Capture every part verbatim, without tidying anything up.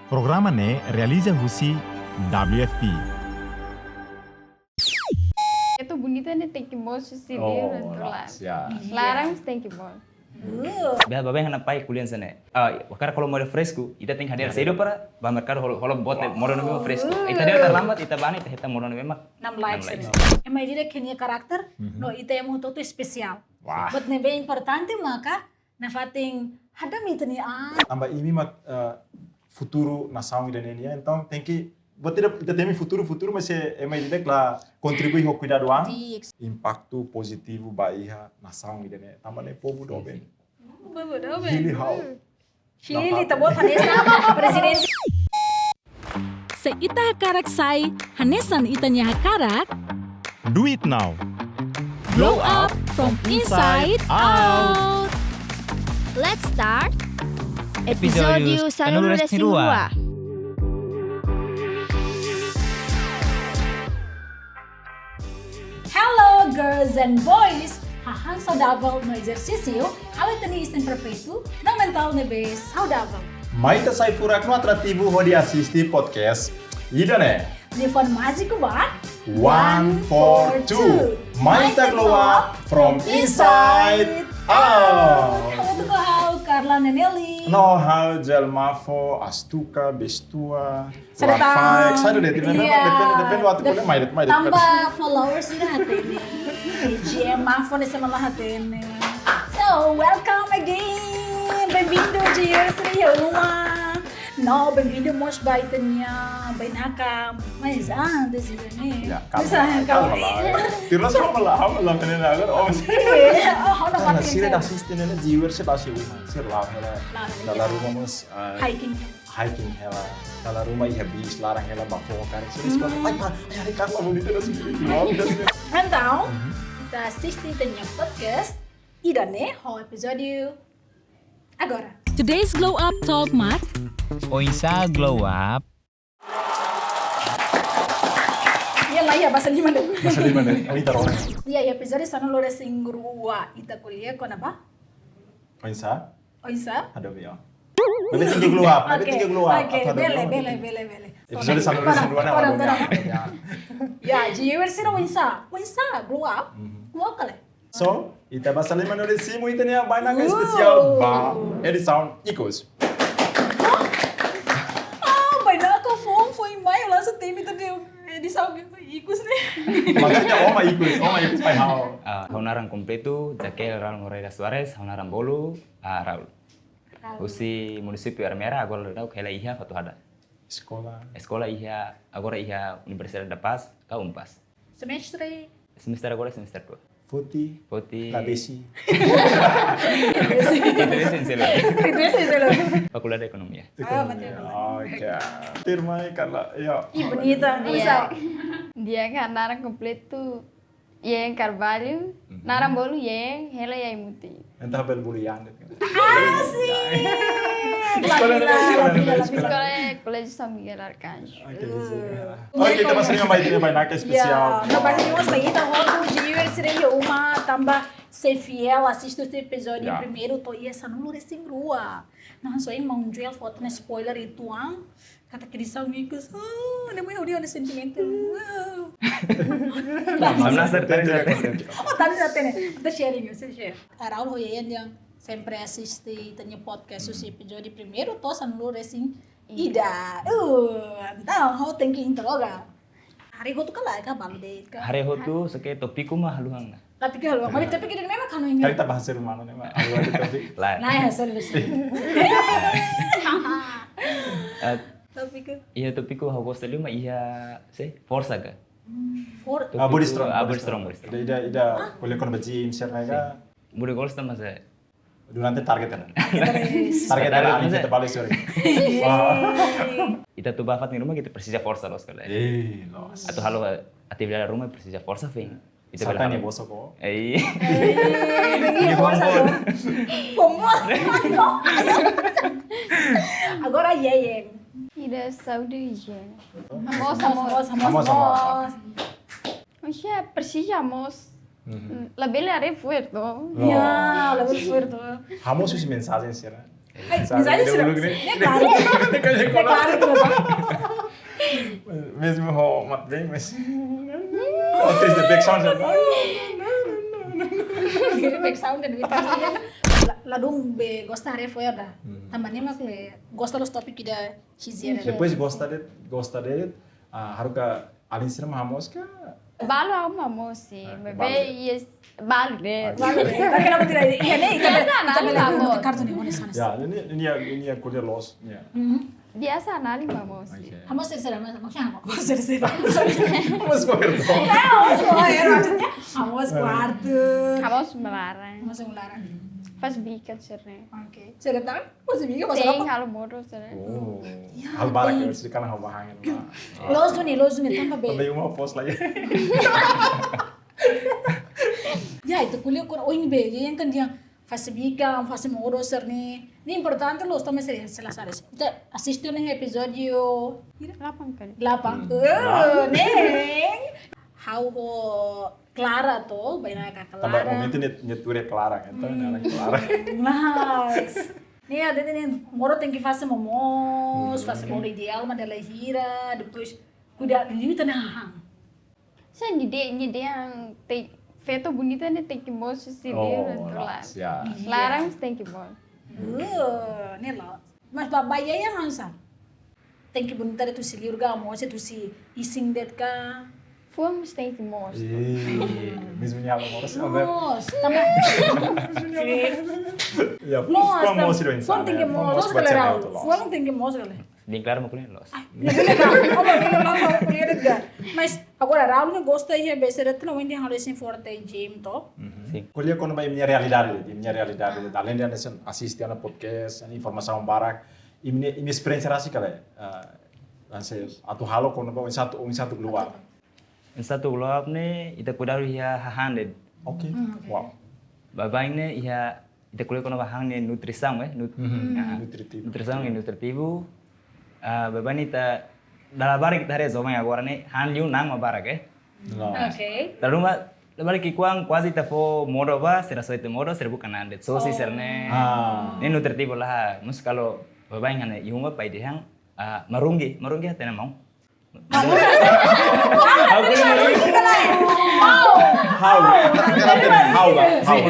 Programa ne'e realiza husi W F P. Itu bonita ne'e tenke mosu si Oh, dia tu la. Rasia. Laran tenke mosu. Biasa baibain ha'u-nia pai ko'alia hanesan ne'e. Ah, hakarak halo modo fresku, ita tenke hadi'a sedu para ba merkadu holo, holo boot modo ne'ebé mak fresku. Ita hadi'a terlambat, ita bá ne'e, ita hetan modo ne'ebé mak. Enam likes. Ema ida-idak nia karakter, no ita ema hotu-hotu espesiál. Wah. Buat ne'ebé importante maka nafatin hadam ita-nia an. Tanba imi mak eh, futuru nasaun ida-ne'e nian, entaun tenke, buat ida, ita temi futuru, futuru, mas se ema ida-idak la kontribui ho kuidadu an, Di impaktu pozitivu ba iha nasaun ida-ne'e. Tanba ne'e povu doben. Povu doben. Hili ha'u. Hili, ita-boot hanesan prezidente. Se ita hakarak sai hanesan ita-nia hakarak, Do it now. glow up from inside out. Let's start. Epizódiu Epizódiu sanulu resin rua. Hello, girls and boys! Hahán saudável no ezersísiu, halo ita-nia isin perfeitu, no mentál ne'ebé saudável. Mai ita sai furak no atrativu hodi asiste podcast ida-ne'e. Telefone májiku ba One four two. Mai ita glow up from inside out. Ha'u tuku ha'u Carla Neneli. No ha'u Jelmafo, Astuka, Bestua, Sada Wafaek, ta- sada de'it, depende, Iya. depende, depende waktu kuliah, mai de'it, mai de'it. Tanba followers ida hatene. G M Mafo ne'e semua hatene. So, welcome again. Bem-vindo, G U sira iha uma. No, bem-vindo mós ba ita-nia bainaka. Mas antes de mim. Ya, Bisa, calma, calma lá. Terus calma lá, calma lá, menina, agora, oh, Iya, oh, ha'u-nia Nah, parte sira yang asiste ne'e, G U sira bá husi uma, sira la'o hela, La'o hela, dala iya. ruma mós, ah, Hiking. hiking hela, dala ruma iha bis, laran hela bá foho karik. Sira eskola, ai pá, ai hari Carla bonita da sini. Wow, da sini. Entaun, ita asiste ita-nia podcast ida-ne'e ho epizódiu agora. Today's Glow Up Talk mak Oinsá glow up? Iya lah, iya, bahasa lima deh. Bahasa lima deh. Oh, ita rona. Iya, iya, epizódiu sanulu resin rua ita ko'alia kona-ba? Oinsá? Oinsá? Ada biar. Tapi tinggi glow up, tapi Oke, tinggi glow up. oke, Atau ada bele, biar? bele, bele, bele. Epizódiu sanulu resin rua ne'e Orang, ada biar. orang. Ya, G U sira oinsá? Oinsá, glow up? Glow up kale? So, ita basa lima no desimu ita-nia bainaka Uh. espesiál ba edisaun ikus. Ah, bainaka foun foin mai, langsung temi tadi edisaun ikus ne'e. Maksudnya, oh, mai ikus, oh, mai ikus, mai hao. Ah, ha'u naran kompletu, Jaquel Raul Moreira Soares, ha'u naran bolu, ah, Raul. Husi munisípiu Ermera, agora daudaun hela iha Fatuhada. Eskola. Eskola iha, agora iha Universidade da Paz, ka Unpaz. Semestre. Semester agora semester dua. Foti. Foti. Labesi. Itu sih selo. Itu sih selo. Fakuldade Ekonomia. Ah, betul. Oke. Terima kasih, Carla. Ya. Ih, bonita. Iya. Dia kan naran kompletu Yeng Carvalho, naran bolu Yeng, hela iha Aimutin. Entah bel bulu yang gitu. Asik. Eskola ne'e, eskola ne'e, eskola. Eskola Colégio São Miguel Arcanjo. Oke, oke, ita basa lima ba ita-nia bainaka espesiál. Ya, no, basa lima ba ita hotu, G U sira iha uma, tanba sei fiel asiste epizódiu Ya. primeiru to'o iha sanulu resin rua. Nah, so yang mau jual foto ne'e spoiler uitoan, katak edisaun ikus, oh, ne'e mai hodi ha'u-nia sentimentu. Wow. Vamos lá, certeza. Oh, tadi udah tene. Kita sharing, kita share. Raul ho Yeng yang sempre asiste ita-nia podcast husi epizódiu primeiru to'o sanulu resin ida. Uh, entaun ha'u tenke interroga. Haree hotu ka lae ka balu de'it ka? Haree hotu, só que tópiku mak haluha ona. Tapi kalau, tapi kita memang kan ini. Kali tak bahasa rumah ne'e mak. Ada topik. Lae. Nah, ya, sorry, sorry. Eh, Tópiku. iha tópiku ha'u gosta liu mak iha, se, forsa ka? For Ah, body strong, Ah, body body strong, strong. body strong. Ida, ida, ida, kuliah kona ba gym, share naga. Body goals tambah saya. Durante target kan? Terus. Target Target adalah masa? kita balik, sorry. Wah. Ita atu bá fatin ruma, ita presiza forsa loos ka lae. Eh, loos. Atu halo atividade ruma presiza forsa foin. Ita Salta bele ni halo. boso ko. Eh, Iya, forsa tuh. Pombo. Agora Yeng. Ida saúde e higiene. Mos, mos, mos, Mos, mos. Mas ya, presiza mos. Labele haree fuerte. Ya, lebih fuerte. Ha'u mós husi mensajen sira. Ai, sabe, misalnya sudah, uluk ne'e. Klaru. Klaru itu, Pak. Mesmo ho mat bem, mas. Oh, triste, back sound. Back sound dan la, ladún be gosta haree fo'er ida. Tanba ne'e mak le gosta loos tópiku ida hizia. Depois gosta de'it, gosta de'it, ah, haruka alin sira mak hamoos ka? Balu ha'u mak hamoos, sin. Ah, maibé balu. Yes, balu de'it. Balu de'it. Tapi kenapa tidak? Iya, ne'e, kita, biasa, kita, alin mak hamoos. Kartu ne'e, mana sana? Ya, ne'e, ne'e, ne'e, ne'e ko'alia loos, ya. Biasa, alin mak hamoos, sin. Oke. Hamoos sira-sira, hamoos, maksudnya hamoos sira-sira. Hamoos fo'er. Hamoos fo'er, maksudnya hamoos kuartu. Hamoos ema laran. Hamoos ema laran. Fase bika sira-ne'e. Oke. Sira tan? Fase bika, fase apa? Halo modo sira-ne'e. Oh. Ya, halo barak, ya, sira kan halo bahan. Loos duni, loos duni, tanba be. Tanba uma pos lagi. Ya, ita ko'alia kona-ba oin be, ya, yang kan dia fase bika, fase modo sira-ne'e. Ne'e importante loos, tanba sira, sira sabe. Ita asiste ne'e epizódiu delapan kali. Delapan. Eh, ne'e. Ha'u ho Clara to, bainaka Clara. Tanba momentu ne'e, ne'e tuur Clara, entaun ne'e Clara. Mas, ne'e hatete ne'e modo tenke fase momoos, fase modo ideál mak dala hira, depois kuda liu tan hahán. Sá, ne'e dehan, ne'e dehan, feto bonita ne'e tenke mosu si liu. Oh, natural. Loos, ya. Iya. Laran tenke mosu. Uh, ne'e loos. Mas ba, ba yaya hanesan? Tenke bonita de'it husi liur ka, mosu de'it husi isin de'it ka? Fuan mós tenke mosu. Ih, mesmo nia mosu, mosu, tanba. Ya, fuan mosu, fuan tenke mosu, fuan tenke mosu, fuan tenke mosu, kala. Dehan Clara mak ko'alia loos. Ai, ya, boleh, Kak. Oh, boleh, boleh, boleh, boleh, boleh. Mas agora, Raul ne'e gosta iha bese de'it, la, ohin dehan halo isin forte gym to. Sin. Ko'alia kona-ba imi-nia realidade, imi-nia realidade. Alende hanesan asiste ona podcast, hanesan informasaun barak, imi-nia, imi-nia esperiénsia rasik kala. Ah, hanesan atu halo kona-ba oinsá atu, oinsá atu glow up. Oinsá atu glow up ne'e, ita kuidadu iha hahán de'it. Oke. Wow. Baibain ne'e iha, ita ko'alia kona-ba hahán ne'e nutrisaun, eh, nut-, nutritivu. Nutrisaun i nutritivu. Ah, baibain ne'e ita dala barak ita haree joven agora ne'e, hahán liu na'an mak barak, eh. Oke. Tanba dala barak ki'ikoan kuaze ita fó modo ba, sira soe tiha modo, sira buka na'an de'it. Sosis sira-ne'e. Ah. Ne'e nutritivu laha. Mas kalau baibain hanesan iha uma pai dehan, ah, marunggi, marunggi hatene maun. Ha'u ko'alia marunggi. Ha'u. Ha'u, ha'u, ha'u.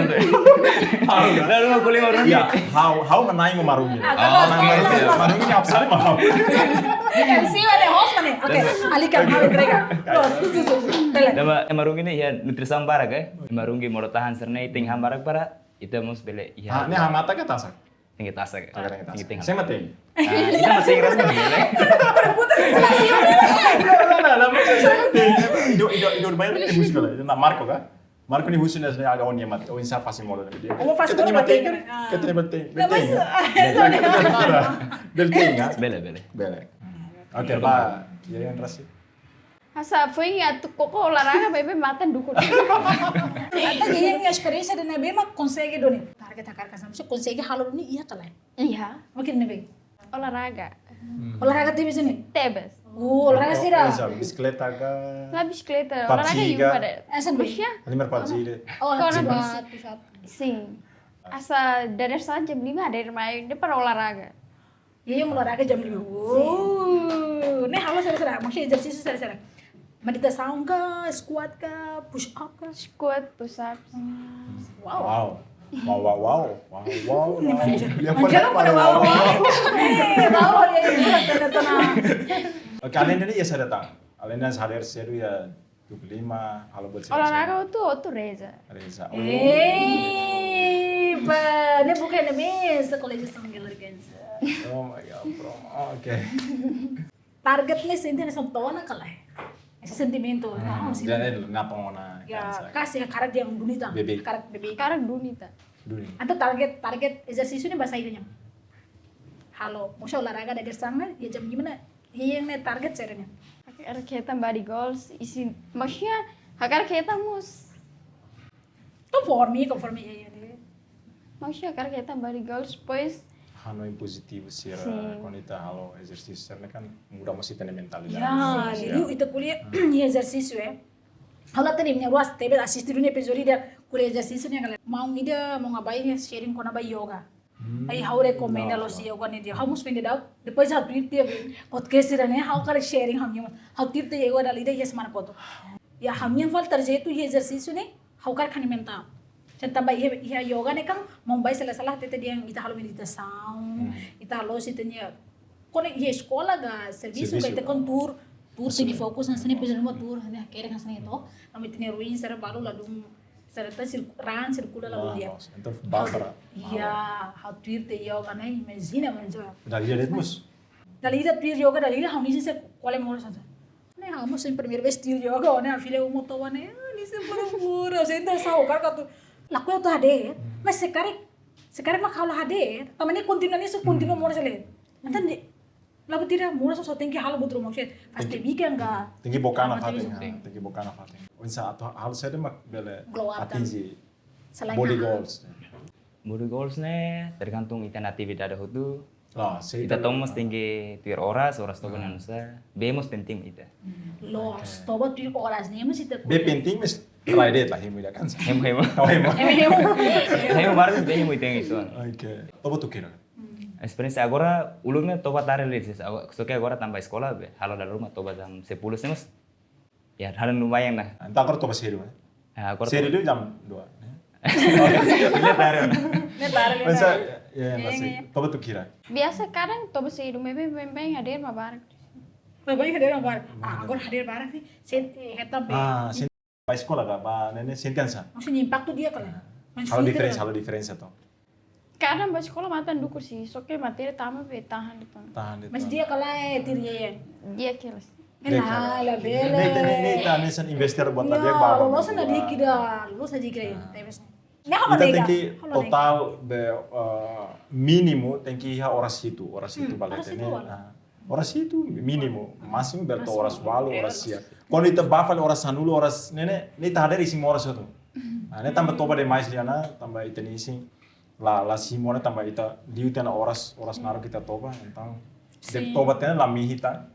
Ha'u. Lalu ha'u ko'alia marunggi. Ya, ha'u, ha'u mak na'in mak marunggi. Ah, oke. Marunggi, marunggi ne'e apa saja mau. M C mana, host mana? Oke, alihkan, mau entrega. Terus, terus, terus, terus. Bele. Tanba marunggi ne'e iha nutrisaun barak, eh. Marunggi modo-tahan sira-ne'e tenke han barak para ita mós bele iha. Ah, ne'e hamata ka tasak? Tenke tasak. Oke, tenke tasak. Tenke tasak. Sé mak te'in? Ah, ita mak te'in rasik bele. Pergunta ke saya sih. Não, não, não, não, mas sé mak te'in? Ido, ido, ido, bayar tem música lá. Não, Marco, ka? Marco ne'e husu ne'e, ne'e, oh, nia mak, oh, oinsá fase modo ne'e. Oh, fase modo ne'e. Ita mak te'in, ita mak te'in. Não, mas, bele, bele. Bele, bele. Bele. Oke, ba, ya, yang rasik. Hanesan foin atu koko olahraga, baibain matan dukur. Entaun, iha nia esperiénsia ida ne'ebé mak konsege duni. Target hakarak hanesan, maksudnya konsege halo duni iha ka lae? Iha. Oke, ne'ebé? Olahraga. Olahraga tebes ne'e? Tebes. Oh, olahraga sira. Hanesan bisikleta ka? La bisikleta, olahraga PUBG ka? Yuma de'it. Hanesan be? Maksudnya? Halimar PUBG de'it. Oh, kona-ba push up, push up. Sin. Hanesan dadeer-saan jam lima hadeer mai, de'it para olahraga. Iya, yang olahraga jam lima. Wow. Ne'e halo sira-sira, maksudnya ezersísiu sira-sira. Meditasaun ka, squat ka, push up ka? Squat, push up. Wow. Wow. Wow, wow, wow. Wow, wow, wow. Ne'e manja. Dia Manja pernah lo pada wow, wow, wow. Wow. Eh, tahu ya, ya, ya, ya, ya. Oke, alende ne'e iha saida tan? Alende hanesan hadeer sedu iha tuku lima, halo buat sira. Olahraga hotu, hotu reza. Reza. Oh. Eh, ba, ne'e bukan ne'e mes, Colégio São Miguel Arcanjo. Oh my God, bro. Oke. Target ne'e sente hanesan to'o ona ka lae? Esse sentimento, ah, sih. Jadi, napa ona? Ya, hanesan. Kasi hakarak dehan duni tan. Bebé. Hakarak bebé. Hakarak duni tan. Duni. Entaun target, target ezersísiu ne'e ba saida nian? Halo, maksudnya olahraga dadeer-saan ne'e, iha jam lima ne'e, iha ne'e target saida nian? Hakarak hetan body goals, isin, maksudnya, hakarak hetan mós. Konforme, konforme, ya, ya, deh. Maksudnya, hakarak hetan body goals, depois. Hanoin pozitivu sira, sin, kuandu ita halo ezersísiu sira-ne'e kan muda mós ita-nia mentalidade. Ya, sin, liuliu ita ko'alia, iha ezersísiu, eh. Ha'u la hatene, imi-nia oan tebes asiste duni epizódiu ida ko'alia ezersísiu ne'e, kala. Maun ida, maun Abai nia sharing kona-ba yoga. Ai ha'u rekomenda loos, loos, loos, yoga ne'e di'ak. Ha'u mós aprende daudaun. Depois ha'u tuir tiha podcast ida-ne'e, ha'u hakarak sharing ha'u-nia. Ha'u tuir tiha yoga dala ida iha semana kotuk. Ya, ha'u-nia fali tarjetu iha ezersísiu ne'e, ha'u hakarak ha'u-nia mentál. Tanba iha, iha yoga ne'e kan, maun-bain sala-sala hatete dehan ita halo meditasaun, hmm, ita halo sitenya. Kuandu iha eskola ka servisu, servisu, ka ita kan tuur, tuur, hanesan ne'e, tenke fokus hanesan ne'e, hanesan ne'e, pezin uma tuur, hanesan ne'e, hakerek hanesan ne'e to'o. Ami tenke ruin sira balu ladún, sira ta sir-, raan sirkula ladún, ah, di'ak. Loos, entaun ha'u bafara. Iya, ha'u tuir tiha yoga ne'e, imajina manja. Dala ida de'it mós? Dala ida tuir yoga, dala ida ha'u-nia isin sei kole moras hanesan. Ne'e ha'u mós primeiru vez tuir yoga, ne'e ha'u fila uma toba ne'e, ah, ne'e sei pura-pura, sei entaun ha'u hakarak atu lakohi atu hadeer, mas se karik, se karik mak ha'u la hadeer, tanba ne'e kontinua nisso, kontinua, hmm, moras hela. Entaun ne'e, la buat ida, moras só tenke halo buat ruma, maksudnya, fase, tenke, bikin ka, tenke buka, ah, nafatin, tenke, ah, tenke buka nafatin. Oinsá atu halo saida mak bele, glow up, atinje, selain body goals. Body goals ne'e tergantung ita-nia atividade hotu. Ah, sei. Ita, ita to'o mós tenke tuir oras, oras toba, hmm, ne'e nusa. Bee mós penting ita. Loos, oke, toba tuir oras ne'e mós ita. Bee penting, mas rai de'it la hemu ida kan. Hemu, hemu. Oh, hemu. Hemu, hemu. Hemu barak, bee hemu ita itu. Oke. Toba tuir hira? Hmm. Esperiénsia agora, uluk ne'e toba tare liu, sis. Agora, só ke agora tanba eskola, bee. Halo dala ruma toba jam sepuluh sih, mas. Ya, hal lumayan lah. Entaun agora toba sedu, eh? Ah, agora sedu toba. Liu jam dua, eh? Ne'e tare ona. Ne'e tare ona. Mas, ya, ya, iya, masih. Iya. Toba tuir hira? Biasa kadang toba sedu, maibé, maibé hadeer mak barak. Maibé hadeer mak barak. Ah, agora hadeer barak sih. Sente, eh, hetan bee. Ah, sente ba eskola ka, ba ne'e, ne'e, sente hanesan? Maksudnya impaktu di'ak ka lae? Ah. Halo diferensa, halo diferensa to'o. Kadang ba eskola matan dukur sih, só ke matéria tama bee tahan de'it ona. Tahan de'it ona. Mas di'ak ka lae, eh, tuir iha? Di'ak ka lae. Di'ak ka lae. Ne'e, ne'e, ne'e, ne'e, ita hanesan investir buat, ya, di'ak ba, ba, loloos ba, na di'ak ida, loloos na di'ak ida, ah, tapi sih. Ne'e ha'u ita nega, tenke ha'u nega. Totál bee, eh, mínimu tenke iha oras hitu, oras hitu, hmm, ba leten, oras hitu ne'e, wala. Ah. Oras hitu mínimu, másimu bele to'o oras, másimu, ualu, oke, oras sia. Kuandu ita ba fali oras sanulu, oras ne'e, ne'e, ne'e ita hadeer isin moras hotu. Ah, ne'e tanba toba demais liu ona, tanba ita-nia isin la, la simu ona tanba ita liu tiha ona oras, oras naruk ita toba, entaun, sin, toba tiha ona la mehi tan.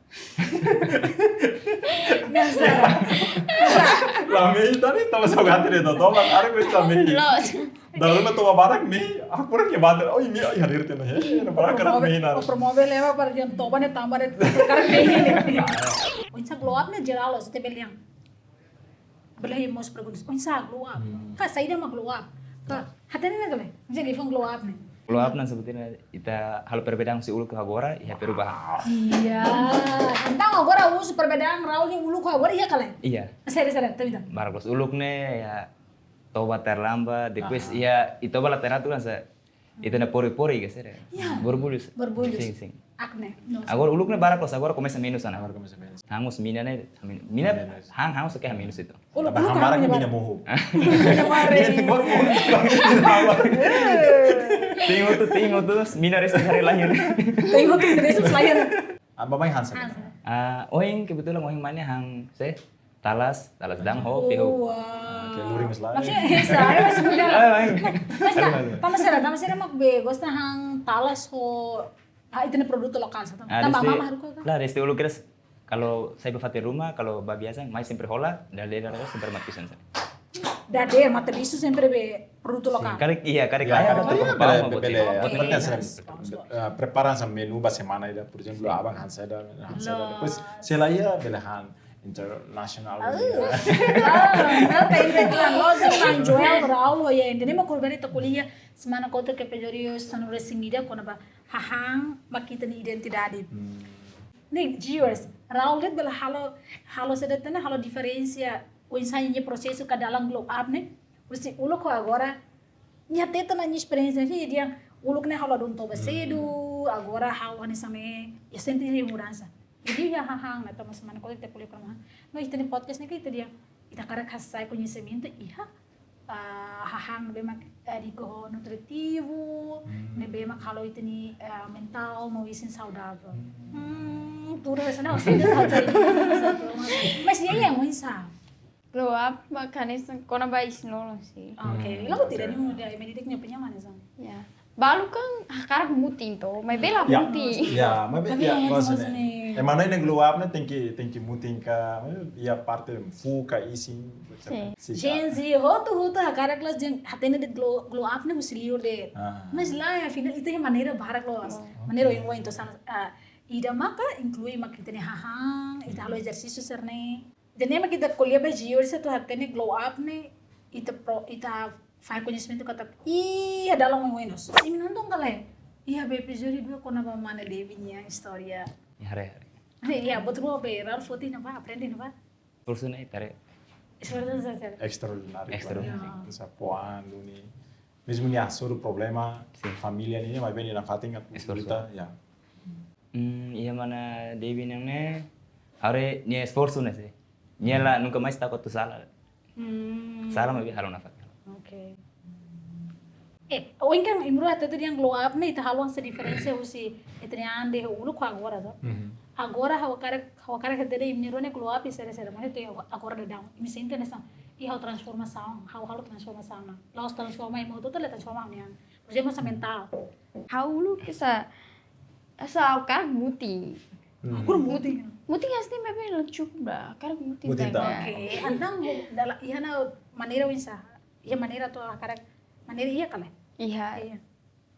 Biasa. La mehi tan, ne'e tanba saugati de'it toba, haree ko ita la mehi. Loos. Dala ruma toba barak mehi, aku kurang ke bater, oh, mehi, ai, hadeer tiha ona, he, na barak karak mehi na. Promove, promove leva para dehan toba ne'e tanba de'it karak mehi ne'e. Oinsá glow up ne'e jerál, se te belian. Bele mós pergunta, oinsá glow up? Hmm. Ka saida mak glow up? Ka, hatene ne'e ka lae? Jadi fun glow up ne'e. Glow up ne'e sebetulnya ita halo perbedaan husi uluk to'o agora, iha perubahan. Iya. Entaun agora husu perbedaan Raul nia uluk to'o agora iha ka lae? Iya. Serius, serius, tapi tak. Barak loos uluk ne'e, ya, toba terlambat, depois, ah, iha, i toba la teratur hanesan ita-nia pori-pori ka saida. Ya. Borbulhus. Borbulhus. Sin, sin. Akne. Agora uluk ne'e barak loos, agora komesa menus ona. Agora komesa menus. Han mós mina ne'e, mina, menus. Han, han só ke han menus itu. Uluk, tanba uluk han barak ne'e mina mohu. Mina mare. Mina borbulhus. Tenke hotu, tenke hotu, mina resta hari lahir. Tenke hotu, resta lahir. Apa mai han saida? Han. Ah, ohin kebetulan ohin mai ne'e han se talas, talas da'an ho fehuk. Wah. Oke, luring mas lah. Maksudnya, ya, saya masih muda lah. Ayo, ayo. Mas, mas, ayo, ayo. Tanba saida, tanba saida mak bee gosta han talas ho, ah, ita-nia produtu lokál, sa, tanba, ah, tanba desde, mama haruka ka? Lah, desde uluk kedas, kalau sai ba fatin ruma, kalau ba biasa, mai sempre hola, dala ida, dala ida sempre mate pisan, sa. Dadeer, mate bisu sempre bee produtu lokál. Sin, karik, iya, karik. Ya, lae, karik, karik, bele, bele, bele, oke, oke, oke, nice. Bagus, bagus. Eh, prepara hanesan menu ba semana ida, por ezemplu, aban han saida, han saida. Loos. Depois, se la iha, bele han international. Oh. Iya. Oh, no, thank you, Tuhan. Loos, Tuhan Joel, Raul, oh ya, entaun ne'e mak kobra ita ko'alia, semana kotuk ke pejorius, sanulu-resin-ida, kona-ba hahán, ba ita-nia identidade. Hmm. Ne'e, viewers, Raul de'it bele halo, halo saida tiha ona, halo diferensa, oinsá nia prosesu ka dalan glow up ne'e. Husi uluk ho agora, nia hatete ona nia esperiénsia, nia dehan uluk ne'e ha'u ladún toba sedu, agora ha'u hanesan ne'e, ya sente nia mudansa. Jadi ya hahán, ne'e tanba semana kotuk ita ko'alia kona-ba hahán. No ita-nia podcast ne'e ka ita dehan, ita hakarak hasai koñesimentu iha, ah, hahán ne'ebé mak, eh, riku ho nutritivu, ne'ebé mak halo ita-nia, eh, mentál no isin saudável. Hmm, tuur hanesan ne'e, hanesan ne'e, hanesan ne'e. Mas ya, ya, oinsá? Glow up mak hanesan kona-ba isin-lolon sih. Oke, hmm, lalu oke. Tidak nih, udah, medidik nia punya mana, Zang? Ya. Balu kan hakarak mutin to'o, maibé la mutin. Ya, maibé, tapi ya, yang maksudnya, maksudnya Ema hanoin ne'e glow up ne'e tenke, tenke mutin ka, iha parte fuuk ka isin. Sin. Sin. Gen Z, hotu-hotu hakarak loos dehan hatene de'it glow, glow up ne'e husi liur de'it. Ah. Mas lae, afinál ita iha maneira barak loos. Maneira oioin, entaun, ah, ida maka inklui mak ita-nia hahán, ita halo ezersísiu sira-ne'e. Ida-ne'e mak ita ko'alia ba Gio, se atu hatene glow up ne'e, ita pro, ita fahe koñesimentu katak, iha dalan oioin loos. Imi nonton ka lae? Iha be epizódiu dua kona-ba mana Devi nia istória. Haree, haree. Iha, buat rua be, Ralf foti ne'ebá, aprende ne'ebá. Kursu ne'e haree. Esforsu saja. Extraordinário. Extraordinário. Esa puan duni. Mesmu nia hasoru problema, Sin. Família nian, maibé nia nafatin atu Esforsu. Luta, ya. Hmm, iha mana Devi nian ne'e, haree nia esforsu ne'e sih. Nia la nunka mais takut atu sala. Hmm. Sala maibé halo nafatin. Oke. Eh, ohin kan imi rua hatete dehan glow up ne'e ita halo hanesan diferensa husi ita-nia an dehan uluk ho agora to. Mhm. Agora ha'u hakarak, ha'u hakarak hatete dehan imi rua ne'e glow up iha saida-saida, maibé to'o agora daudaun. Imi sente hanesan, ih, ha'u transformasaun, ha'u halo transformasaun ona. La'ós transforma imi hotu-hotu, la transforma ha'u-nia an. Por ezemplu, hanesan mentál. Ha'u uluk hanesan, hanesan ha'u hakarak mutin. Hmm. Agora mutin. Mutin hanesan ne'e maibé la cukup dah, hakarak mutin. Mutin Dah. ta. Oke, entaun dala iha ona maneira oinsá. Iha maneira atu hakarak, maneira iha ka lae? Iha. Iha.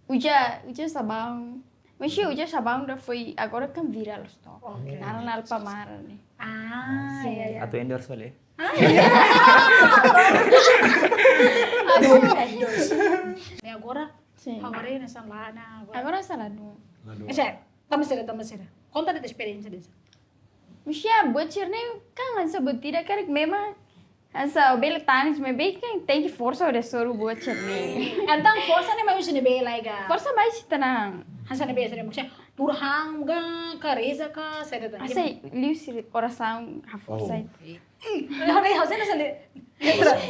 Uza, uza sabaun. Mas uza sabaun dah foin, agora kan viral loos to. Oke. Naran Alpamar ne'e. Ah, iya, iya. Atu endorse fali. Ne'e agora, Sin. ha'u haree hanesan la iha ona agora. Agora hanesan la iha ona. Lalu. Ese, tanba saida, tanba saida. Konta de'it esperiénsia de'it. Mas ya buat sira-ne'e kan hanesan buat ida karik memang hanesan bele tanis maibé kan tenke forsa hodi hasoru buat sira-ne'e. Entaun forsa ne'e mai husi ne'ebé, lae, ka? Forsa mai husi ita-nia an. Hanesan ne'ebé, hanesan ne'ebé, maksudnya, tuur han ka, ka reza ka, saida tan. Hanesan liuhusi orasaun haforsa. Oh. Ita. Ih, ya, ya, hanesan, hanesan ne'e.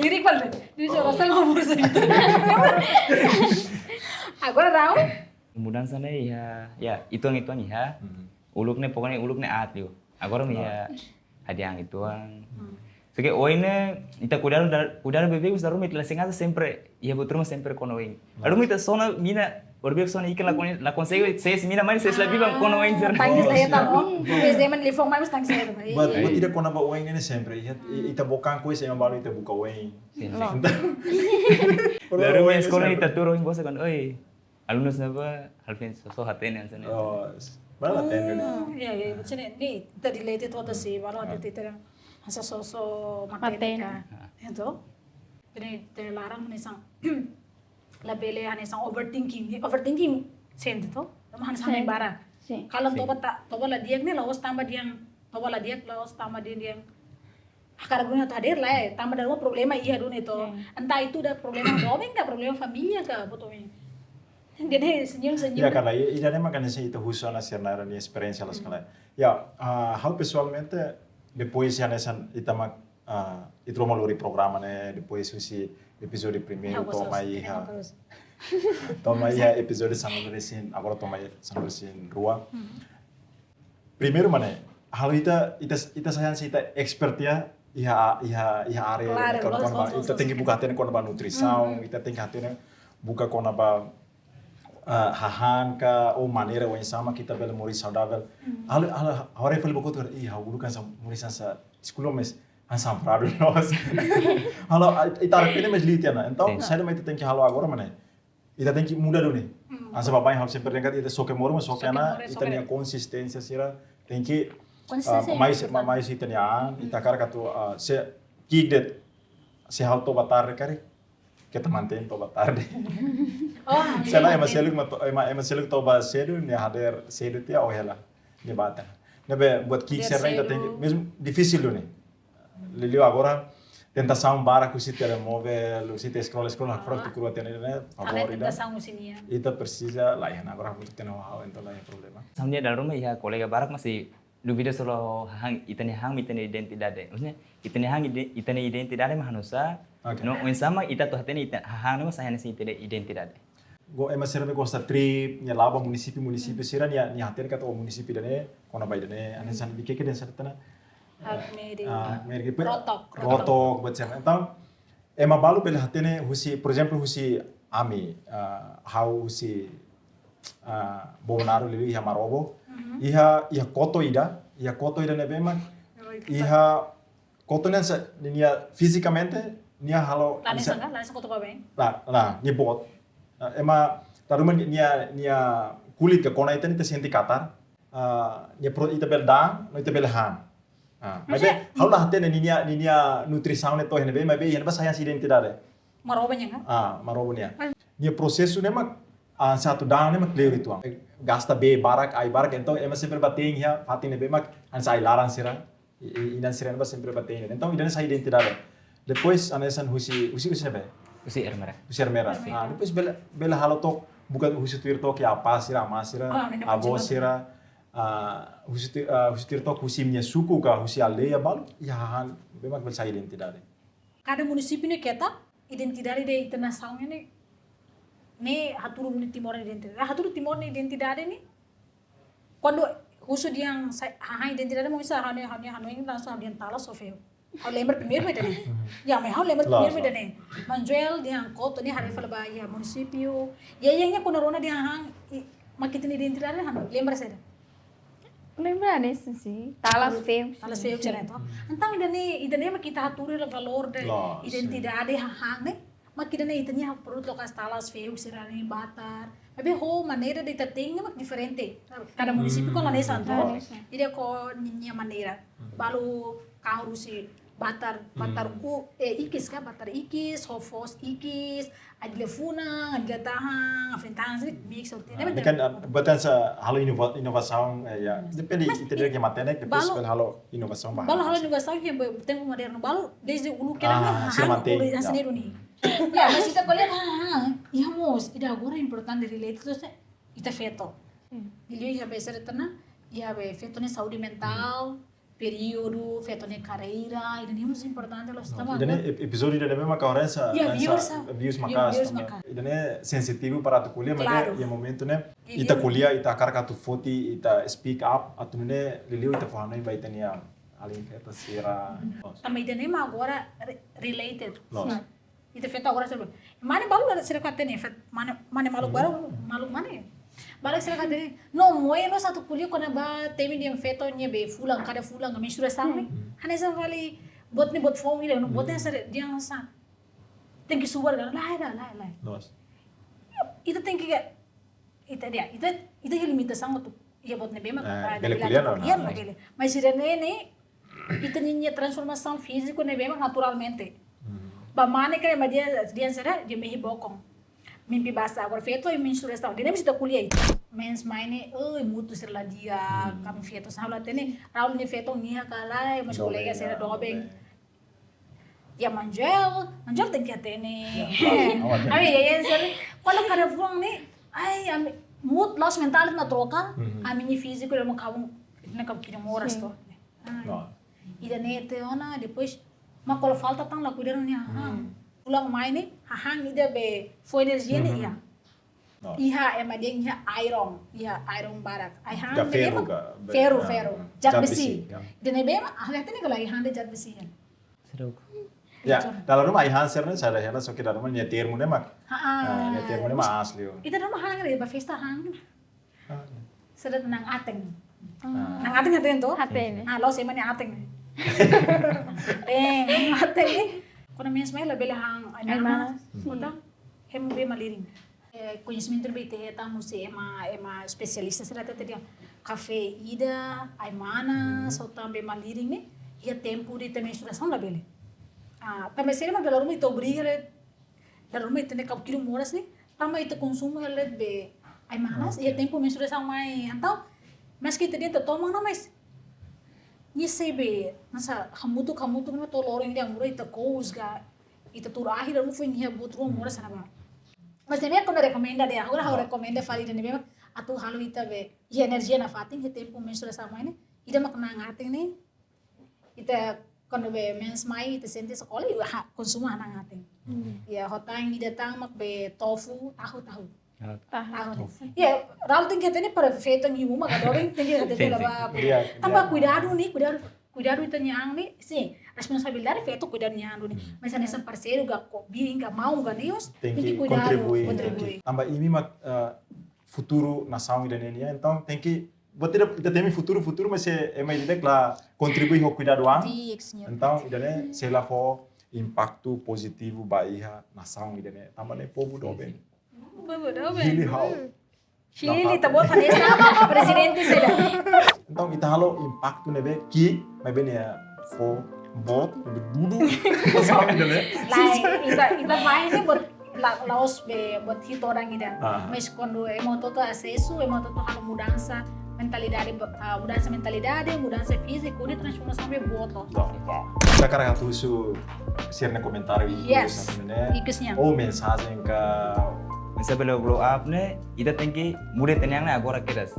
Lirik pal. Liuhusi orasaun haforsa ita. Agora, Rau? Mudansa ne'e iha, ya, uitoan-uitoan iha. Mhm. Uluk ne'e, pokoknya uluk ne'e aat liu. Agora mak iha hadi'a uitoan. Só que ohin ita kuidadu, kuidadu bebé, ita ruma ita la sengaja sempre, iha buat ruma sempre kona oin. Lalu ita sona mina, baru bebé sona ikan la kon-, la konsege, ses mina mai, ses la biban kona oin, ser. Tangis Oh, daya siap. Tamo. Terus dia main lifong mai, mas tangis daya tamo. Buat, buat ida kona-ba oin ne'e sempre. Iha, i-, ita book an ko'alia, ema balu ita buka oin. Sin, Loos. sin. Lalu imi eskola ita tuur oin, bosa kan, oi. Alunus ne'ebá, Alvin, so, so hatene hanesan ne'e. Oh, baru hatene. Oh, iya, iya, maksudnya ini tadi lete tu atas sih, baru ada titira hanesan soso matenek Matenek. Ka. Entaun, jadi teu laran hanesan labele hanesan overthinking, overthinking sente to, tanba hanesan Sin. Ema barak. Sin. Kalau toba ta, toba la di'ak ne'e la'ós tanba dehan, toba la di'ak la'ós tanba dehan, dehan hakarak duni atu hadeer, lae, tanba dala ruma problema iha duni to. Entah itu dah problema doben ka, problema família ka, buat oin. Jadi senyum-senyum. Ya, karena i-, ida-ne'e mak hanesan ita husu hanesan sira-nia esperiénsia loos ka lae. Ya, ah, ha'u pesoalmente, depois hanesan ita mak, ah, ita ruma lori programa ne'e, depois husi epizódiu primeiru, Ya, gostoso. to'o mai Kita iha, terus. to'o mai iha epizódiu sanulu-resin, agora to'o mai sanulu-resin-rua. Primeiru mak ne'e, halo ita, ita, ita sai hanesan ita expert iha, iha, iha, iha área, Claro, kona-, loos, kona-ba, loos, loos, ita tenke loos. Buka hatene kona-ba nutrisaun, ita tenke hatene buka kona-ba, ah, hahán ka, ou maneira oinsá mak ita bele moris saudavel. Halo, halo, halo, fali buka tu, ih, ha'u uluk hanesan moris hanesan, deskulpa, mas hanesan pradu nos. Halo, ita harap ini mas litian, nah. Entaun, Sin. Saida mak ita tenke halo agora mak ne'e? Ita tenke muda duni. Hanesan baibain ha'u sempre dehan katak ita soke moru, mas soke, Soke na, moru, ita soke. Nia konsisténsia sira tenke, Konsisténsia ah, mai, importante. Mai husi ita-nia an, ita hakarak atu, ah, se ki'ik de'it, se ha'u toba tarde karik, keta mantein toba tarde. Oh, Se lae, iya, ema iya. Seluk mak to-, ema, ema Seluk toba sedu, nia hadeer sedu tiha, oh, hela, nia bá tan. Ne'ebé buat ki'ik Hadeer sira ita sedu. Tenke, mesmu difisil duni. Liuliu agora, tentasaun barak husi telemóvel, husi ita scroll, scroll, hakfodak tuku rua tiha ne'e, Ada favór ida. Tentasaun husi nia. Ita presiza, lae, agora ha'u tenke halo, entaun lae problema. Hanesan ne'e dala ruma iha kolega barak mós dúvida sobre hahán, ita-nia hahán, ita-nia identidade. Maksudnya, ita-nia hahán, ide-, ita-nia identidade mak hanesan, Oke. No oinsá mak ita atu hatene ita, hahán ne'e mak sai hanesan ita-nia identidade. Agora ema sira ne'ebé gosta trip, nia la'o ba munisípiu, munisípiu sira nia, nia hatene katak, oh, munisípiu ida-ne'e, kona-ba ida-ne'e, hanesan bikin ke den sertana. Hakmaid. Ah, meri ke pe-, Rotok, rotok, buat sira. Entaun, ema balu bele hatene husi, por ezemplu, husi ami, ah, ha'u husi, ah, Bobonaro liuliu iha Marobo. Iha, iha koto ida, iha koto ida ne'ebé mak, iha koto ne'e sa, nia fizikamente, nia halo, la hanesan, la hanesan koto baibain. La, la, nia boot. Ah, ema, la ruma nia, nia kulit ka kona ita, ita sente katar. Ah, nia pro, ita bele da'an, no ita bele han. Ah, maibé, ha'u la hatene ninia, ninia nutrisaun ne'e to'o iha ne'ebé, maibé iha ne'ebá sai hanesan identidade. Marobo nian ka? Ah, marobo nian. Nia prosesu ne'e mak, ah, hanesan atu da'an ne'e mak kleur uitoan. Gasta bee barak, ai barak, entaun ema sempre bá te'in iha fatin ne'ebé mak hanesan ai-laran sira. I, i, inan sira ne'ebá sempre bá te'in. Entaun ida-ne'e sai identidade. Depois, hanesan husi, husi, husi ne'ebé? Husi Ermera. Husi Ermera. Ermera. Ah, depois bele, bele halo took, buka husi tuir took iha apá sira, amá sira, avó sira, ah, husi tuir, ah, husi tuir took husi nia suku ka, husi aldeia balu, iha hahán, ne'ebé mak bele sai identidade. Kada munisípiu ne'e keta, identidade de internasionál ne'e, ne'e hatudu duni Timor nia identidade. Hatudu Timor nia identidade ne'e, kuandu husu dehan sai, hahán identidade, mós hahán, hahán, hahán, langsung dehan Talas ou Fehuk. Ha'u lembra primeiru mak ida-ne'e. Ya, mas ha'u lembra primeiru mak ida-ne'e. Maun Joel dehan koto ne'e haree fali ba iha munisípiu. Ya, ya, ya, kuandu rona dehan hahán, i, mak ita-nia identidade, hahán, lembra saida? Lembra ne'e, sin, sin. Talas, Fehuk. Talas, Fehuk, sin, sin. Entaun, ida-ne'e, ida-ne'e mak ita hatudu valór de identidade, hahán ne'e. Mak ida-ne'e ita-nia produtu lokál Talas, Fehuk, sira-nia batar. Maibé ho maneira de ita te'in ne'e mak diferente. Kada munisípiu ho la hanesan, la hanesan. Ida ho ninia maneira. Balu kahur husi batar, batar u, eh, ikis ka, batar ikis, ho foos ikis, adia funan, adia tahan, adia funan, mix, sorte. Ah, ne'e kan, ah, buat hanesan halo inova-, inovasaun, eh, ya. Depende, mas ita-nia matenek, depois balu, bele halo inovasaun ba. Balu halo inovasaun ke be-, tempu modernu, balu desde uluk kedas, ah, sira mantein, ori-, ya. Hanesan ne'e duni. Ya, mas ita ko'alia, ah, ah, ya mós, ida agora importante relate, terus, ita feto. Hmm. Liuliu iha besar tana, iha be feto nia saúde mentál, períodu, feto nia karreira, ida-ne'e mós importante loos, tanba ida-ne'e ep-, epizódiu ida-ne'e mak agora hanesan, ya, hanesan views sa-, views, views maka'as, views maka'as. Ida-ne'e sensitivu para atu ko'alia, maibé, claro, iha momentu ne'e, ya, ita, ya, ko'alia, ita hakarak atu foti, ita speak up, atu nune'e liuliu ita fó hanoin ba ita-nia alin feto sira. Tanba ida-ne'e mak agora re-, related. Loos. Ita feto agora sira. Mane balu la sira ka hatene, fet-, mane, mane maluk balu, maluk mane. Balu sira ka hatene. No, moe no atu ko'alia kona-ba temi dehan feto nia be fulan, kada fulan, menstruasaun ne'e. Hmm. Hanesan fali, buat ne'e buat foun ida, no, buat ne'e, hmm, sira dehan sa. Tenke subar ka, lae, lae, lae, lae. Loos. Ita tenke ka, ita dehan, ita, ita iha limitasaun atu, iha buat ne'ebé mak, eh, ah, bele ko'alia, ko'alia, no, no, bele. Mas ida-ne'e ne'e, ita-nia transformasaun fíziku ne'ebé mak naturalmente. Hmm. Ba mane ka ema dehan, dehan sira, dehan mehi bokon. Mimpi basa agora feto i menstruasaun. Ida-ne'e mós ita ko'alia. Mens mai ne'e, oi, mutu sira la di'ak, hmm, kami feto sala tene, Raul nia feto nia ka lae, mas doben, kolega sira, ya, doben. Doben. Ya, Maun Joel, Maun Joel tenke hatene. Ya, klaru, awak tenke. Ami, ya, ya, seri. Kuandu kada fulan ne'e, ai, ami, mood, la'ós mentál mak troka, mhm, ami-nia fíziku ida mak kaun, ida mak kaun kira moras, sin, to. Ah. No. Ida-ne'e tiha ona, depois, mak kuandu falta tan la kuidadu nia hahán. Hmm. Fulan mai ne'e, hahán ida be fó enerjia ne'e, mhm, ya. No. Iha ema dehan iha iron, iha iron barak. Ai-han ka ne'e ferru mak ka, be-, ferru, ah, ferru. Ah, zat, zat besi, besi, ya. Ida-ne'ebé mak, ah, hatene ka lae ai-han dehan zat besi, ya. Sira uku. Ya, dala ruma ai-han sira-ne'e, sira dehan só ke dala ruma nia termu ne'e mak. Ha, ah, nia termu ne'e mak, mas asli, oh. Ita dala ruma han ne'e, ba festa han ne'e. Ah, ya. Sira dehan na'an aten. Ah. Na'an aten, aten to? Aten. Ah, la'ós ema nia aten. Eh, na'an aten. Kuandu mens mai labele han ai-manas. Ai-manas. Kota, hemu be malirin. Eh, koñesimentu ne'ebé ita hetan husi ema, ema espesialista sira hatete dehan kafé ida, ai-manas, hmm, ou tanba malirin ne'e, iha tempu de ita menstruasaun labele. Ah, tanba sira mak dala ruma ita obriga de'it, dala ruma ita-nia kaun kilu moras ne'e, tanba ita konsumu de'it be ai-manas, oke, iha tempu menstruasaun mai. Entaun, maske ita dehan ita toman ona, mas nia sei be, hanesan hamutuk, hamutuk ne'e to'o loron ida, agora ita kous ka, ita tuur ahi dala ruma foin iha buat rua moras, hmm, ne'ebá. Mas ne'ebé ha'u rekomenda de'it, agora ha'u, ah, rekomenda fali ida-ne'ebé mak atu halo ita be, iha enerjia nafatin, iha tempu menstruasaun mai ne'e, ida mak na'an aten ne'e, ita kuandu be mens mai, ita sente sakola, ita ha-, konsumu na'an aten. Hmm. Ya, ho tan ida tan mak be tofu, tahu, tahu. Ah. Tahu. Tahu. Tofu. Ya, Raul tenke hatene para feto iha uma ka doben tenke hatene, sin, sin, laba. Ya, tanba, ya, kuidadu ne'e, kuidadu, kuidadu ita-nia an ne'e, sin, responsabilidade feto kuidadu nia an duni. Hmm. Mas hanesan parseiru ka, ko, biin ka, maun ka, ne'e mós tenke, tenke kuidadu, kontribui, kontribui. Tanba imi mak, eh, futuru nasaun ida-ne'e nian, entaun tenke buat ida, ita temi futuru, futuru, mas se ema ida-idak la kontribui ho kuidadu an. Di, yes, nia. Entaun, ida-ne'e sei la fó impaktu pozitivu ba iha nasaun ida-ne'e. Tanba ne'e povu doben. Povu doben. Hili ha'u. Hili, ita-boot hanesan prezidente saida. Entaun, ita halo impaktu ne'ebé ki'ik, maibé nia fó boot, ne'ebé dudu. Sabe, né? Lae, ita, ita mai ne'e buat la-, la'ós be buat hitu orang ida. Ah. Mas kuandu ema hotu-hotu asesu, ema hotu-hotu halo mudansa mentalidade, ah, mudansa mentalidade, mudansa fíziku, ne'e transformasaun be boot loos. Bom, bom. Ita hakarak atu husu sira-nia komentáriu ikus, yes, ne'e. Ikusnya. Ou mensajen ka. Mensajen ba Glow Up ne'e, ita tenke muda ita-nia an ne'e agora kedas.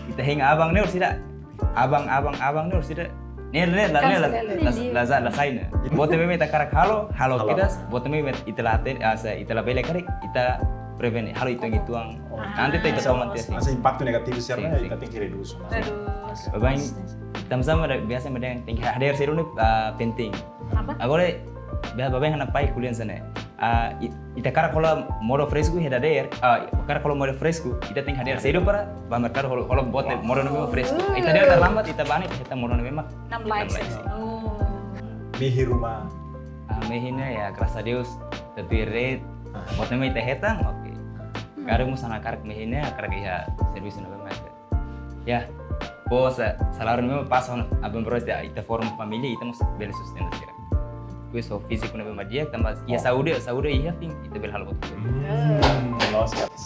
Ita hein aban ne'e orsida. Aban, aban, aban ne'e orsida. Ne'e, ne'e, la, ne'e, la, la, la, la, la sai ne'e. Buat ne'ebé mak ita hakarak halo, halo, halo kedas. Buat ne'ebé mak ita la hatene, asa, ita labele karik, ita prevene, halo ituan-ituan. Oh. Nanti ita, ita toma atensi. Asa impaktu negativu sira-ne'e, sin, sin, ita tenke redús, nah. Redús. Baibain, tanba sá mak ita biasa mak dehan tenke hadeer sedu ne'e, ah, penting. Apa? Agora, baibain ha'u-nia pai ko'alia hanesan ne'e. Ah, i-, ita hakarak hola modo fresku iha dadeer, ah, hakarak hola modo fresku, ita tenke hadeer sedu para bá merkadu hola, hola buat, oh, modo ne'ebé mak fresku. Oh. Ita hadeer terlambat, ita bá ne'e, ita hetan modo ne'ebé mak namlaek. Namlaek. Oh. Mehi ruma. Ah, mehi ne'e ya, graças a Deus, ita tuir rate, ah, buat ne'ebé mak ita hetan, oke. Hmm. Karik mós ha'u hakarak mehi ne'e, hakarak iha servisu ne'ebé mak ita. Ya, posa, saláriu ne'ebé mak pas ona, aban-bainrua ita, ita forma família, ita mós bele sustenta sira. Depois ho fíziku ne'ebé mak di'ak, tanba iha, oh, saúde, saúde iha, fin, ita bele halo buat. Hmm, loos, guys.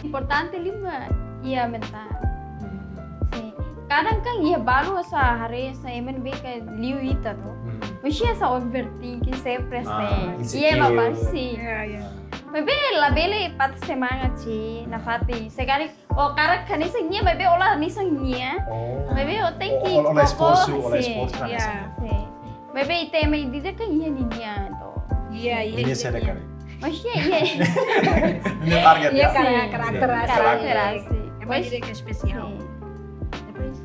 Importante liu mak iha mentál. Hmm. Sin. Kadang kan iha balu asa haree asa ema ne'ebé ke liu ita to. Hmm. Maibé asa overthinking sempre, ah, sin. Insecure. Iha ba pasti. Ya, ya. Maibé labele patah semangat sih, nafatin. Sekali, oh, hakarak hanesan nia, maibé ó la hanesan nia. Oh. Maibé ó tenke, ó, ó, ó la esforsu, ó la, sin, esforsu, ya, hanesan nia. Sin. Maibé ita ema ida-idak kan iha ninia to. Iya, iya, iya. Ninia saida karik? Maksudnya, iya. Ninia target, iya, ya? Karak-, karakter asli. Karakter asli. Ema ida-idak ke spesiál. Sin. Depois,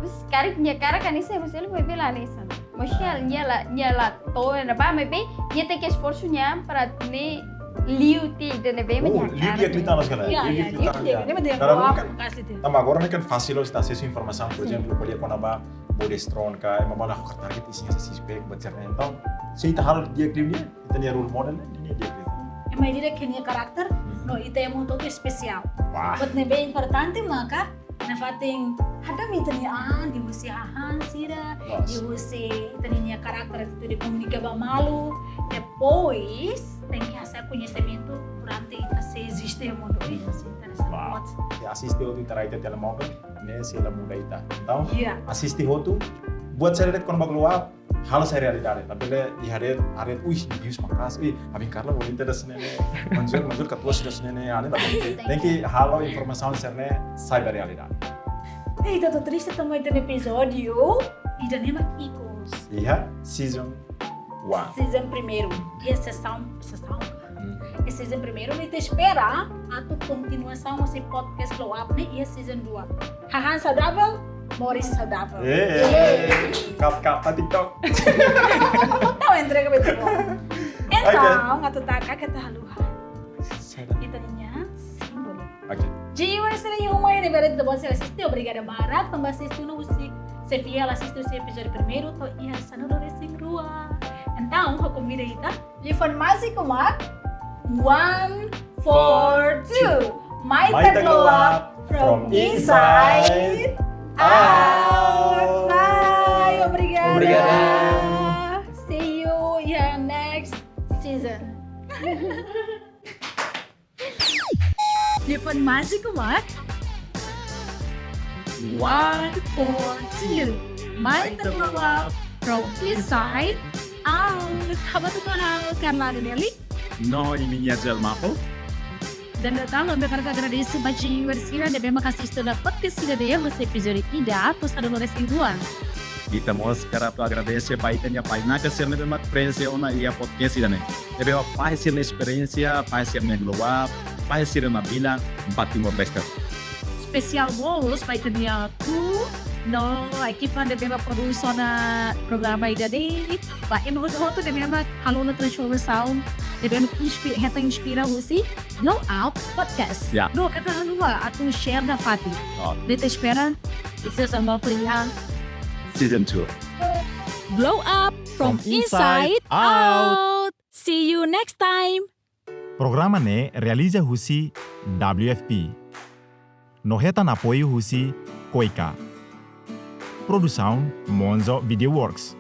terus karik nia hakarak hanesan, maksudnya, maibé la hanesan. Maksudnya, ah, nia la, nia la to'o ona ba, maibé nia tenke esforsu nia para nia liu tiha ida ne'ebé mak, oh, nia liu hakarak. Nia klita loos ka lae? Iya, liu, iya, liu klita, liu tiha. Iya. Nia mak dia. Karena dua kan, kasih tiha. Tanba agora ne'e kan fasil loos ita asesu informasaun, por, sin, ezemplu, ko'alia kona-ba body strong ka, ema balu hakarak target isin asa six pack, buat sira-ne'e. Entaun, se ita halo di'ak liu nia, ita-nia role model ne'e, nia di'ak liu. Ema ida-idak ke nia karakter, hmm, no ita ema hotu-hotu espesiál. Wah. Buat ne'ebé importante maka, nafatin hadomi ita-nia an, liuhusi hahán sira, loos, liuhusi ita-nia karakter, atitude komunika ba malu. Depois, tenke hasa'e koñesimentu durante ita sei eziste iha mundu ini, hmm, hanesan ita-nia, wah, saúde. Ya, asiste hotu ita rai iha telemóvel, ne'e sei la muda ita. Entaun, iya, asiste hotu, buat sira de'it kona-ba Glow Up, halo sai realidade. Labele iha rate, iha rate, uis, views maka'as, ih, Aben Carla bonita ida hanesan ne'e, Manzur, Manzur katuas ida hanesan ne'e, ah, ne'e labele. Tenke halo informasaun sira-ne'e sai ba realidade. Eh, ita atu triste tanba ita-nia epizódiu ida-ne'e mak ikus. Iha season one. Season primeiru. Iha sesaun, sesaun. Hmm. Iha season primeiru, ita espera atu kontinuasaun husi podcast Glow Up ne'e iha season dua. Hahán saudável, moris saudável. Eh, eh, eh. Yeay. Kap, kap, pa TikTok. Tahu entrega betul. Oke. Entaun, atu taka keta haluha. Saida? Ita-nia símbolu. Oke. Jiwa sira iha uma ne'ebé ita-boot sira asiste, obrigada barak tanba asiste no husik. Sei fiél asiste husi epizódiu primeiru to'o iha sanulu-resin-rua. Entaun, ha'u konvida ita. Liafuan májiku mak one, four, two. Mai ita glow up from inside out. Bye, obrigada. Obrigada. See you in next season. Liafuan májiku mak one, four, two. Mai ita glow up from inside out. Ha'u-nia naran Carla Nelly. No, imi-nia Jel Mapo. Dala ida tan, ami hakarak agradese ba G U S ida ne'ebé mak asiste ona podcast ida-ne'e, husi epizódiu ida to'o sanulu-resin-rua. Ita mós hakarak atu agradese ba ita-nia bainaka sira ne'ebé mak prezensa ona iha podcast ida-ne'e. Ne'ebé mak fahe sira-nia esperiénsia, fahe sira-nia glow up, fahe sira-nia bilang ba Timor-Leste. Espesiál mós ba ita-nia crew, No ekipa ne'ebé mak produsaun programa ida-ne'e, ba ema hotu-hotu ne'ebé mak halo ona transformasaun, ne'ebé mak inspi-, hetan inspira husi Glow Up Podcast. Ya. No keta haluha atu share nafatin. Oh. Ita espera, ita sama pria. Season two. Glow Up from inside out. See you next time. Programa ne'e realiza husi W F P no hetan apoiu husi KOICA. Produsaun Monzo Video Works.